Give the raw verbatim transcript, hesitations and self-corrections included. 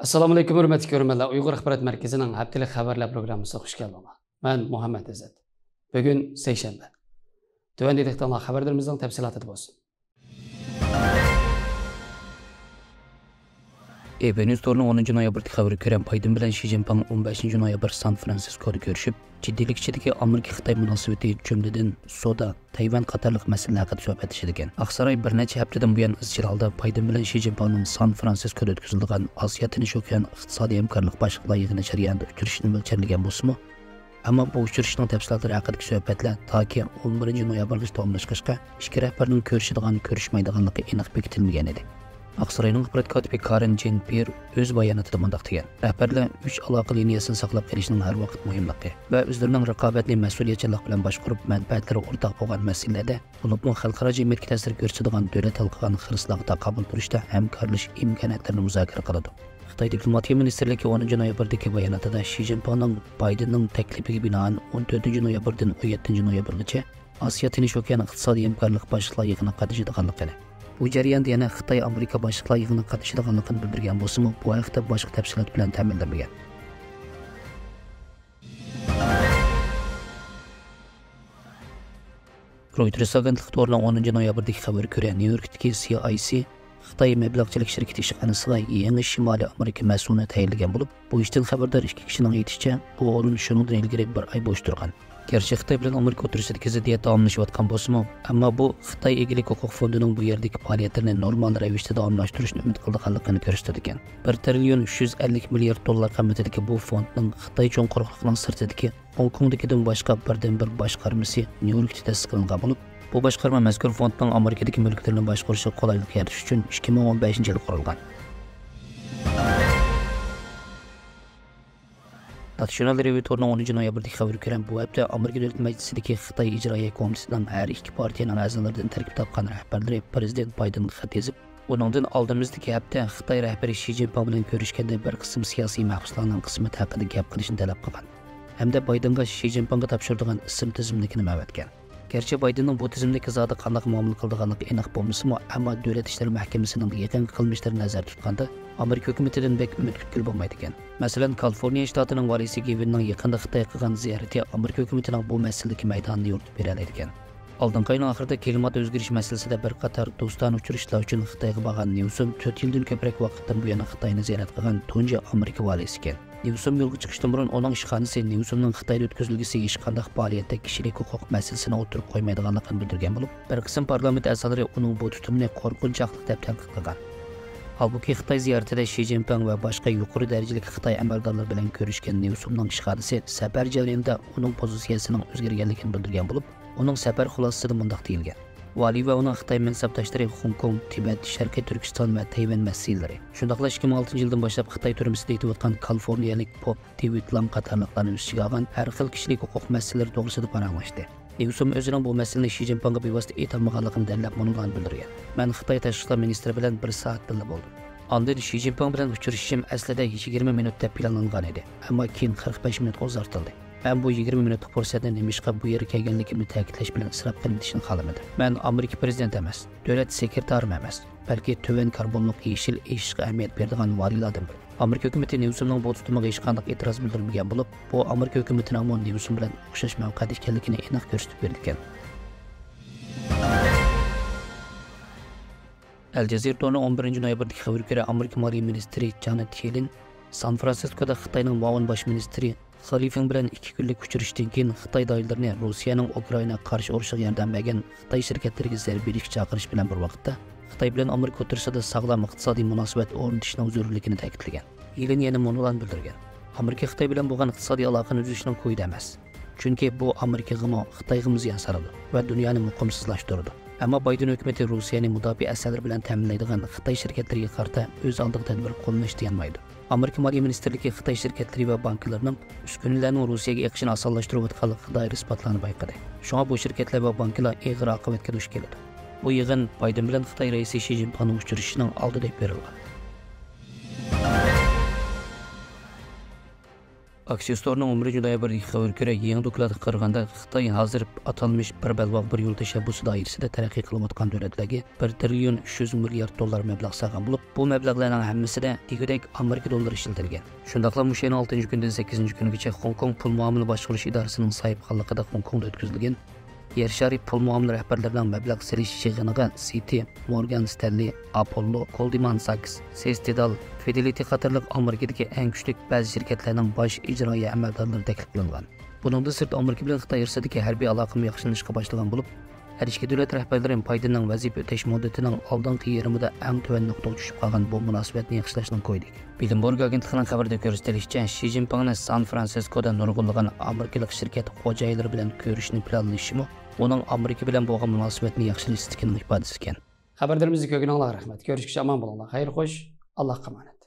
ئەسسالامۇئەلەيكۇم، ھۆرمەتلىك كۆرۈرمەنلەر. ئۇيغۇر ئاخبارات مەركىزىنىڭ ھەپتىلىك خەۋەرلەر پروگراممىسىغا خۇش كەلدىڭلار. مەن مۇھەممەد ئىززەت. بۈگۈن سەيشەنبە. تۆۋەندە دىققىتىڭلار خەۋەرلىرىمىزنىڭ تەپسىلاتىدا بولسۇن. ئېبى نيۇز تورىنىڭ ئونىنچى نويابىردىكى خەۋىرىگە كۆرە، بايدېن بىلەن شى جىنپىڭ ئون بەشىنچى نويابىر سان فرانسىسكودا كۆرۈشۈپ، جىددىيلىك ئىچىدىكى ئامېرىكا-خىتاي مۇناسىۋىتى، جۈملىدىن سودا، تەيۋەن قاتارلىق مەسىلىلەر ھەققىدە سۆھبەتلىشىدىكەن. ئاقساراي بىر نەچچە ھەپتىدىن بۇيان ئىزچىل ھالدا بايدېن بىلەن شى جىنپىڭنىڭ سان فرانسىسكودا ئۆتكۈزۈلىدىغان ئاسىيا تىنچ ئوكيان ئىقتىسادىي ھەمكارلىق باشلىقلار يىغىنى جەريانىدا ئۇچرىشىشنى مۆلچەرلىگەن بولسىمۇ، ئەمما بۇ ئۇچرىشىشنىڭ تەپسىلاتلىرى ھەققىدىكى سۆھبەتلەر تاكى ئون بىرىنچى نويابىرغىچە داۋاملاشقاچقا، ئىككى رەھبەرنىڭ كۆرۈشىدىغان، كۆرۈشمەيدىغانلىقى ئېنىق بېكىتىلمىگەن ئىدى. ئاقساراينىڭ ئاخبارات كاتىپى كارېن جېن پيېر ئۆز باياناتىدا مۇنداق دېگەن: «رەھبەرلەر ئۈچ ئالاقە لىنىيەسىنى ساقلاپ قېلىشنىڭ ھەر ۋاقىت مۇھىملىقى ۋە ئۆزلىرىنىڭ رىقابەتنى مەسئۇلىيەتچانلىق بىلەن باشقۇرۇپ، مەنپەئەتلىرى ئورتاق بولغان مەسىلىلەردە، بولۇپمۇ خەلقئارا جەمئىيەتكە تەسىر كۆرسىتىدىغان دۆلەت ھالقىغان خىرىسلارغا تاقابىل تۇرۇشتا ھەمكارلىشىش ئىمكانىيەتلىرىنى مۇزاكىرە قىلىدۇ.» خىتاي دىپلوماتىيە مىنىستىرلىكى ئونىنچى نويابىردىكى باياناتىدا شى جىنپىڭنىڭ بايدېننىڭ تەكلىپىگە بىنائەن ئون تۆتىنچى نويابىردىن ئون يەتتىنچى نويابىرغىچە ئاسىيا تىنچ ئوكيان ئىقتىسادىي ھەمكارلىق باشلىقلار يىغىنىغا قاتنىشىدىغانلىقىنى، بۇ جەرياندا يەنە خىتاي ئامېرىكا باشلىقلار يىغىنىغا قاتنىشىدىغانلىقىنى بىلدۈرگەن بولسىمۇ، بۇ ھەقتە باشقا تەپسىلات بىلەن تەمىنلەنمىگەن. رويتېرس ئاگېنتلىقى تورىنىڭ ئونىنچى نويابىردىكى خەۋىرىگە كۆرە، نيۇ يوركتىكى سى ئاي سى خىتاي مەبلەغچىلىك شىركىتى ئىشخانىسىغا يېڭى شىمالىي ئامېرىكا مەسئۇلىنى تەيىنلىگەن بولۇپ، بۇ ئىشتىن خەۋەردار ئىككى كىشىنىڭ ئېيتىشىچە، بۇ ئورۇن شۇنىڭدىن ئىلگىرى بىر ئاي بوش تۇرغان. گەرچە خىتاي بىلەن ئامېرىكا ئوتتۇرىسىدىكى زىددىيەت داۋاملىشىۋاتقان بولسىمۇ، ئەمما بۇ خىتاي ئىگىلىك ھوقۇق فوندىنىڭ بۇ يەردىكى پائالىيەتلىرىنى نورمال رەۋىشتە داۋاملاشتۇرۇشنى ئۈمىد قىلىدىغانلىقىنى كۆرسىتىدىكەن. بىر تىرىليون ئۈچ يۈز ئەللىك مىليارد دوللار قىممىتىدىكى بۇ فوندنىڭ خىتاي چوڭ قۇرۇقلۇقىنىڭ سىرتىدىكى خوڭ كوڭدىكىدىن باشقا بىردىنبىر باشقارمىسى نيۇ يوركتا تەسىس قىلىنغان بولۇپ، بۇ باشقارما مەزكۇر فوندنىڭ ئامېرىكىدىكى مۈلۈكلىرىنى باشقۇرۇشىغا قولايلىق يارىتىش ئۈچۈن ئىككى مىڭ ئون بەشىنچى يىلى قۇرۇلغان. ناتسىيونال رېۋىيۇ تورىنىڭ ئونىنچى نويابىردىكى خەۋىرىگە كۆرە، بۇ ھەپتە ئامېرىكا دۆلەت مەجلىسىدىكى خىتاي ئىجرائىيە كومىتېتىنىڭ ھەر ئىككى پارتىيەنىڭ ئەزالىرىدىن تەركىب تاپقان رەھبەرلىرى پىرېزىدېنت بايدېنغا خەت يېزىپ، ئۇنىڭدىن ئالدىمىزدىكى ھەپتە خىتاي رەھبىرى شى جىنپىڭ بىلەن كۆرۈشكەندە بىر قىسىم سىياسىي مەھبۇسلارنىڭ قىسمىتى ھەققىدە گەپ قىلىشنى تەلەپ قىلغان ھەمدە بايدېنغا شى جىنپىڭغا تاپشۇرىدىغان ئىسىم تىزىملىكىنى ئەۋەتكەن. گەرچە بايدېننىڭ بۇ تىزىملىككە زادى قانداق مۇئامىلە قىلىدىغانلىقى ئېنىق بولمىسىمۇ، ئەمما دۆلەت ئىشلىرى مەھكىمىسىنىڭ يېقىنقى قىلمىشلىرىنى نەزەردە تۇتقاندا، ئامېرىكا ھۆكۈمىتىدىن بەك ئۈمىد كۈتكىلى بولمايدىكەن. مەسىلەن، كالىفورنىيە شتاتىنىڭ ۋالىيسى گېۋىننىڭ يېقىندا خىتايغا قىلغان زىيارىتى ئامېرىكا ھۆكۈمىتىنىڭ بۇ مەسىلىدىكى مەيدانىنى يورۇتۇپ بېرەلەيدىكەن. ئالدىنقى ئاينىڭ ئاخىرىدا كىلىمات ئۆزگىرىش مەسىلىسىدە بىر قاتار دوستانە ئۇچرىشىشلار ئۈچۈن خىتايغا بارغان نيۇسوم تۆت يىلدىن كۆپرەك ۋاقىتتىن بۇيان خىتاينى زىيارەت قىلغان تۇنجى ئامېرىكا ۋالىيسى ئىكەن. نيۇسوم يولغا چىقىشتىن بۇرۇن ئۇنىڭ ئىشخانىسى نيۇسومنىڭ خىتايدا ئۆتكۈزۈلگۈسى ھېچقانداق پائالىيەتتە كىشىلىك ھوقۇق مەسىلىسىنى ئوتتۇرىغا قويمايدىغانلىقىنى بىلدۈرگەن بولۇپ، بىر قىسىم پارلامېنت ئەزالىرى ئۇنىڭ بۇ تۇتۇمىنى قورقۇنچاقلىق دەپ تەنقىد قىلغان. ھالبۇكى، خىتاي زىيارىتىدە شى جىنپىڭ ۋە باشقا يۇقىرى دەرىجىلىك خىتاي ئەمەلدارلىرى بىلەن كۆرۈشكەن نيۇسومنىڭ ئىشخانىسى سەپەر جەريانىدا ئۇنىڭ پوزىتسىيەسىنىڭ ئۆزگەرگەنلىكىنى بىلدۈرگەن بولۇپ، ئۇنىڭ سەپەر خۇلاسىسىدە مۇنداق دېيىلگەن: ۋالىي ۋە ئۇنىڭ خىتاي مەنسەپداشلىرى خوڭكوڭ، تىبەت، شەرقىي تۈركىستان ۋە تەيۋەن مەسىلىلىرى، شۇنداقلا ئىككى مىڭ ئالتىنچى يىلدىن باشلاپ خىتاي تۈرمىسىدە يېتىۋاتقان كالىفورنىيەلىك پوپ دېۋىد لام قاتارلىقلارنى ئۆز ئىچىگە ئالغان ھەر خىل كىشىلىك ھوقۇق مەسىلىلىرى توغرىسىدا پاراڭلاشتى. نيۇسوم ئۆزىنىڭ بۇ مەسىلىنى شى جىنپىڭغا بىۋاسىتە ئېيتالمىغانلىقىنى دەلىللەپ مۇنۇلارنى بىلدۈرگەن: مەن خىتاي تاشقى ئىشلار مىنىستىرى بىلەن بىر سائەت بىللە بولدۇم. ئاندىن شى جىنپىڭ بىلەن ئۇچرىشىشىم ئەسلىدە يىگىرمە مىنۇت دەپ پىلانلانغان ئىدى، ئەمما كېيىن قىرىق بەش مىنۇت ئۇزارتىلدى. مەن بۇ يىگىرمە مىنۇتلۇق پۇرسەتنى نېمىشقا بۇ يەرگە كەلگەنلىكىمنى تەكىتلەش بىلەن ئىسراپ قىلىۋېتىشنى خالىمىدىم. مەن ئامېرىكا پىرېزىدېنتى ئەمەس، دۆلەت سېكرېتارىمۇ ئەمەس، بەلكى تۆۋەن كاربونلۇق يېشىل ئېشىشقا ئەھمىيەت بېرىدىغان ۋالىيلاردىن بىرى. ئامېرىكا ھۆكۈمىتى نيۇسومنىڭ بۇ تۇتۇمىغا ھېچقانداق ئېتىراز بىلدۈرمىگەن بولۇپ، بۇ ئامېرىكا ھۆكۈمىتىنىڭمۇ نيۇسوم بىلەن ئوخشاش مەۋقەدە ئىكەنلىكىنى ئېنىق كۆرسىتىپ بېرىدىكەن. ئەل جەزىرە تورىنىڭ ئون بىرىنچى نويابىردىكى خەۋىرىگە كۆرە، ئامېرىكا مالىيە مىنىستىرى جانېت يېلېن سان فرانسىسكودا خىتاينىڭ مۇئاۋىن باش مىنىستىرى خې لىفېڭ بىلەن ئىككى كۈنلۈك ئۇچرىشىشتىن كېيىن، خىتاي دائىرىلىرىنى روسىيەنىڭ ئۇكرائىنا قارشى ئۇرۇشىغا ياردەم بەرگەن خىتاي شىركەتلىرىگە زەربە بېرىشكە چاقىرىش بىلەن بىر ۋاقىتتا، خىتاي بىلەن ئامېرىكا ئوتتۇرىسىدا ساغلام ئىقتىسادىي مۇناسىۋەت ئورنىتىشنىڭ زۆرۈرلۈكىنى تەكىتلىگەن. يېلېن يەنە مۇنۇلارنى بىلدۈرگەن: ئامېرىكا خىتاي بىلەن بولغان ئىقتىسادىي ئالاقىنى ئۈزۈشنىڭ كويىدا ئەمەس. چۈنكى بۇ ئامېرىكىغىمۇ، خىتايغىمۇ زىيان سالىدۇ ۋە دۇنيانى مۇقىمسىزلاشتۇرىدۇ. ئەمما بايدېن ھۆكۈمىتى روسىيەنى مۇداپىئە ئەسلىھەلىرى بىلەن تەمىنلەيدىغان خىتاي شىركەتلىرىگە قارىتا ئۆز ئالدىغا تەدبىر قوللىنىشتا يانمايدۇ. ئامېرىكا مالىيە مىنىستىرلىكى خىتاي شىركەتلىرى ۋە بانكىلىرىنىڭ ئۈسكۈنىلەرنىڭ روسىيەگە ئېقىشىنى ئاسانلاشتۇرۇۋاتقانلىقىغا دائىر ئىسپاتلارنى بايقىدى. شۇڭا بۇ شىركەتلەر ۋە بانكىلار ئېغىر ئاقىۋەتكە دۇچ كېلىدۇ. بۇ يىغىن بايدېن بىلەن خىتاي رەئىسى شى جىنپىڭنىڭ ئۇچرىشىشىنىڭ ئالدىدا ئېلىپ بېرىلغان. ئاكسىيوستورنىڭ ئون بىرىنچى نويابىردىكى خەۋىرى كۆرە، يېڭى دوكلاتقا قارىغاندا، خىتاي ھازىر ئاتالمىش بىر بەلباغ بىر يول تەشەببۇسى دائىرىسىدە تەرەققىي قىلىۋاتقان دۆلەتلەرگە بىر تىرىليون ئۈچ يۈز مىليارد دوللار مەبلەغ سالغان بولۇپ، بۇ مەبلەغلەرنىڭ ھەممىسىدە دېگۈدەك ئامېرىكا دوللىرى ئىشلىتىلگەن. شۇنداقلا مۇشۇ ئاينىڭ ئالتىنچى كۈنىدىن سەككىزىنچى كۈنىگىچە خوڭكوڭ پۇل مۇئامىلە باشقۇرۇش ئىدارىسىنىڭ ساھىبخانلىقىدا خوڭكوڭدا ئۆتكۈزۈلگەن يەر شارى پۇل مۇئامىلە رەھبەرلىرىنىڭ مەبلەغ سېلىش يىغىنىغا سىتى، مورگان ستەنلى، ئاپوللو، گولدمان ساكس، سېس تېدال، فىدېلىتى قاتارلىق ئامېرىكىدىكى ئەڭ كۈچلۈك بەزى شىركەتلەرنىڭ باش ئىجرائىيە ئەمەلدارلىرى تەكلىپ قىلىنغان. بۇنىڭدىن سىرت، ئامېرىكا بىلەن خىتاي ئارىسىدىكى ھەربىي ئالاقىمۇ ياخشىلىنىشقا باشلىغان بولۇپ، ھەر ئىككى دۆلەت رەھبەرلىرى بايدېننىڭ ۋەزىپە ئۆتەش مۇددىتىنىڭ ئالدىنقى يېرىمىدا ئەڭ تۆۋەن نۇقتىغا چۈشۈپ قالغان بۇ مۇناسىۋەتنى ياخشىلاشنىڭ كويىدىكى. بلومبېرگ ئاگېنتلىقىنىڭ خەۋىرىدە كۆرسىتىلىشىچە، شى جىنپىڭنى سان فرانسىسكودا نۇرغۇنلىغان ئامېرىكىلىق شىركەت خوجايىنلىرى بىلەن كۆرۈشۈشنى پىلانلىشىمۇ ئۇنىڭ ئامېرىكا بىلەن بولغان مۇناسىۋەتنى ياخشىلاش ئىستىكىنىڭ ئىپادىسى ئىكەن. خەۋەرلىرىمىزنى كۆرگىنىڭلارغا رەھمەت. كۆرۈشكىچە ئامان بولۇڭلار. خەير خوش. ئاللاھقا ئامانەت.